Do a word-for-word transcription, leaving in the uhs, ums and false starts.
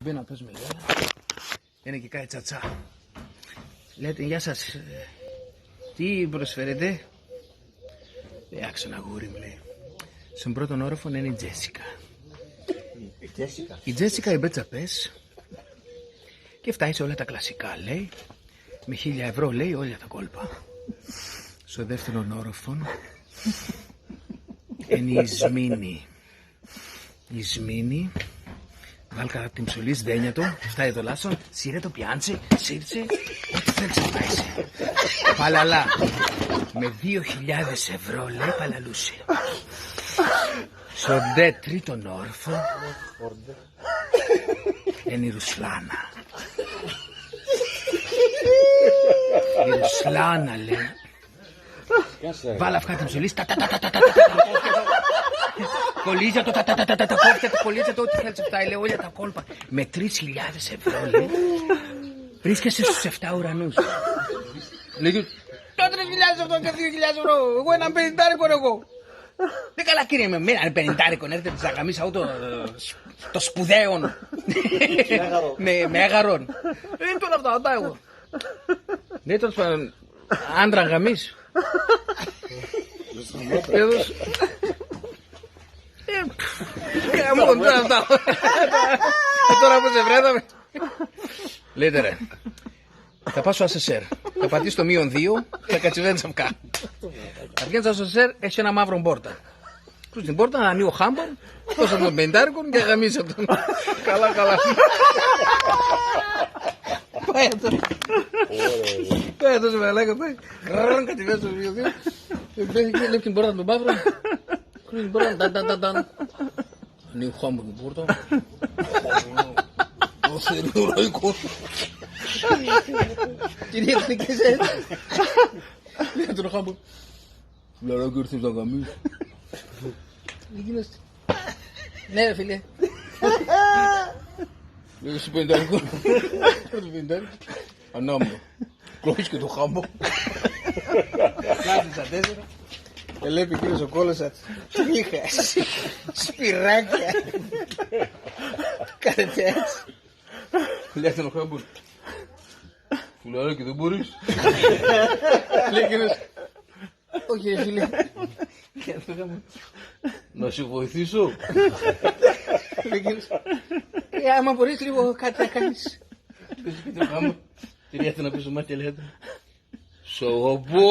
Μπαίνω να παίζουμε γέλα. Έν' εκεικάει τσατσά. Λέει ατεν: «Γεια σας, ε, τι προσφέρετε;» Λέει: «Άκ'σον, αγούρι μ'», λέει. «Σον πρώτον όροφον έν' η Τζέσικα. Η Τζέσικα, η Μπέτσα Πες, και ευτάει σε όλα τα κλασικά», λέει. «Με χίλια ευρώ», λέει, «όλα τα κόλπα». «Σον δεύτερον όροφον έν' η Ισμήνη. Η Ισμήνη, βάλ' κάτ' την ψωλήν σ', δένια το, ευτάει το λάσον, σύρε το, πιάν' σε, σύρ' σε, ό,τι θέλτς ευτάει σε. Παλαλά, με δύο χιλιάδες ευρώ», λέει, «παλαλούς σε. Σον ντ' τρίτον όροφον έν' η Ρουσλάνα. Η Ρουσλάνα», λέει, «βάλ' αβκάτ' την ψωλήν σ', τα, τα, τα, κολλίζ' ατο, τα, τα, τα, κόφτ' ατο, κολλίζ' ατο, ό,τι θέλτς ευτάει», λέει, «όλα τα κόλπα. Με τρεις χιλιάδες ευρώ», λέει, «βρίσκεσαι στους εφτά ουρανούς». Λέει: «Κι τρεις χιλιάδες ευρώ και δύο χιλιάδες ευρώ; Εγώ έναν πενηντάρικον έχω». «Ναι, καλά, κύριε, με, με έναν πενηντάρικον έρθετε να γαμίς ατο, το, το σπουδαίον με, με μέγαρον;» «Ε, τώρα αυτά, αυτά έχω». «Ναι, τέλος πάντων, άντρα γαμίς;» Έδωσε. «Ε, πφ, γαμώ, τώρα αυτά. Τώρα που σε βρέθαμε». Λέει: «Τερέ, θα πας σο ασανσέρ. Θα πατήσεις το μείον δύο, θα κατηβαίνεις αβκά. Θα βγαίνεις σο ασανσέρ, έχει έναν μαύρον πόρταν. Κρούεις την πόρταν, ανοίγ' ο χάμπον, δώσ' ατον τον πενηντάρικον και γαμίσ' ατον». «Καλά, καλά». Πάει ατο. Πάει ατο σο μαλάκα, πάει. Ρρρρ, κατηβαίν' σο μείον δύο. Εμπαίν' εκεί, ελέπ' την πόρταν τον μαύρον. Κρούει την πόρταν, ταν, ταν, ταν, ταν. Ανοίγ' ο χάμπον την πόρταν. Ω Θεέ μου, ροϊκό. Κυρία, τι καίσαι; Λέει ατον ο χάμπον: «Φιλαράκι, ήρθες να γαμίσεις;» Εκείνος: «Ναι, ρε φίλε». Λέει: «Εσύ πενηντάρικο;» Παίρ' το πενηντάρικο. Ανάμνο. Κλώσκει το χάμπον. Κάθεται στα τέσσερα. Ελέπ' εκείνος ο κώλος ατ'. Τρίχες. Σπυράκια. Κάθεται έτσι. Λέει ατον ο χάμπον: «Φιλαράκι, δεν μπορείς;» Λέει εκείνος: «Όχι, ρε φίλε». «Να σε βοηθήσω;» Λέει εκείνος: «Ε, άμα μπορείς λίγο κάτι να κάνεις». Λέει ατον ο χάμπον, τυρί ατον απέσ' σο μάτ' και λέει ατον: «Σ' αγαπώ».